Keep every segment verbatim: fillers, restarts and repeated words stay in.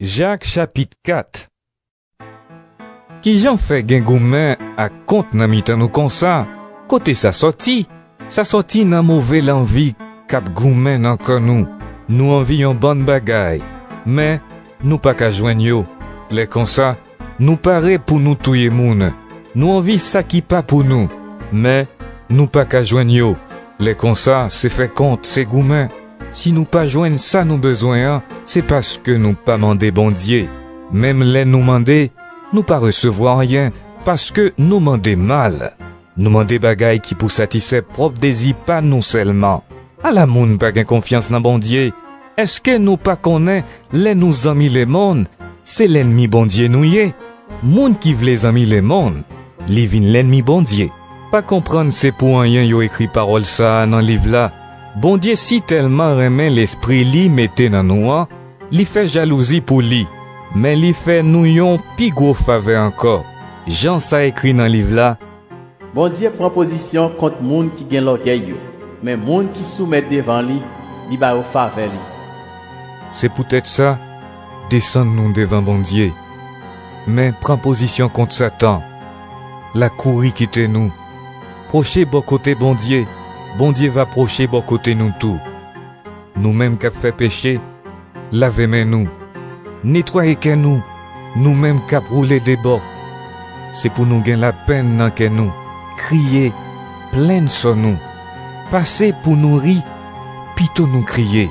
Jak chapit kat. Kijan fè gen goumen ak kont nan mitan nou konsa? Kote sa sòti? Sa sòti nan move lanvi k ap goumen nan kè nou. Nou anvi yon bann bagay, men nou pa ka jwenn yo. Lè konsa, nou pare pou nou touye moun. Nou anvi sa ki pa pou nou, men nou pa ka jwenn yo. Lè konsa, se fè kont, se goumen. Si nou pa jwenn sa nou bezwen an, se paske nou pa mande Bondye. Menm lè nou mande, nou pa resevwa anyen, paske nou mande mal. Nou mande bagay ki pou satisfè pwòp dezi pa nou sèlman. Ala moun pa gen konfyans nan Bondye! Èske nou pa konnen lè nou zanmi lemonn, se lènmi Bondye nou ye? Moun ki vle zanmi lemonn, li vin lènmi Bondye. Pa konprann se pou anyen yo ekri pawòl sa a nan liv la. Bondye si tèlman renmen lespri li mete nan nou an, li fè jalouzi pou li, men li fè nou yon pi gwo favè ankò. Jan sa ekri nan liv la, Bondye pran pozisyon kont moun ki gen lògèy yo, men moun ki soumèt devan li, li ba yo favè li. Se poutèt sa, desann nou devan Bondye, men pran pozisyon kont Satan, l a kouri kite nou. Pwoche bò kote Bondye, Bondye va pwoche bò kote nou tou. Nou menm k ap fè peche, lave men nou, netwaye kè nou, nou menm k ap woule de bò. Se pou nou gen lapenn nan kè nou, kriye, plenn sò nou. Pase pou nou ri, pito nou kriye.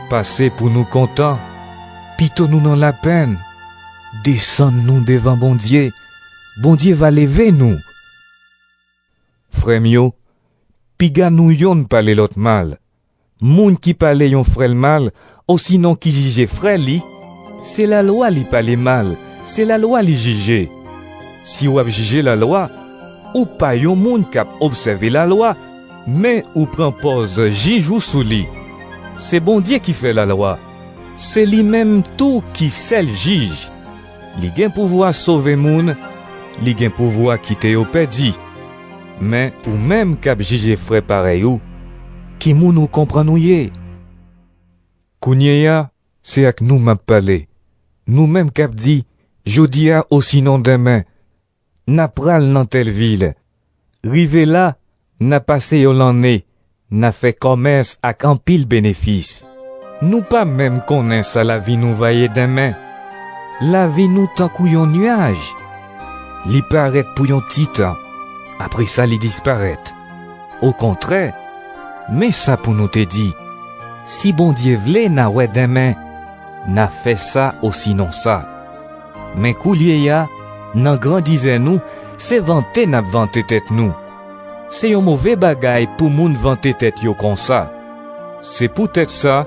Pase pou nou kontan, pito nou nan lapenn. Desann nou devan Bondye, Bondye va leve nou. Frè m yo, piga nou yonn pale lòt mal. Moun ki pale yon frè l mal, osinon ki jije frè li, se lalwa li pale mal, se lalwa li jije. Si w ap jije lalwa, ou pa yon moun k ap obsève lalwa, men ou pran pòz jij ou sou li. Se Bondye ki fè lalwa, se li menm tou ki sèl jij. Li gen pouvwa sove moun, li gen pouvwa kite yo pèdi. Men ou menm k ap jije frè parèy ou, ki moun ou konprann ou ye? Kounye a, se ak nou m ap pale. Nou menm k ap di, jodi a osinon denmen, n a pral nan tèl vil. Rive la, n a pase yon lanne, n a fè kòmès ak anpil benefis. Nou pa menm konnen sa lavi nou va ye denmen. Lavi nou tankou yon nyaj. Li parèt pou yon ti tan, apre sa li disparèt. Okontrè, men sa pou nou te di, si Bondye vle n a wè denmen, n a fè sa osinon sa. Men koulye a, nan grandizè nou, se vante n ap vante tèt nou. Se yon move bagay pou moun vante tèt yo konsa. Se poutèt sa,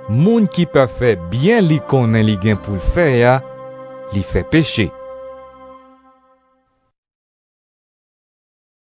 moun ki pa fè byen li konnen li gen pou l fè a, li fè peche.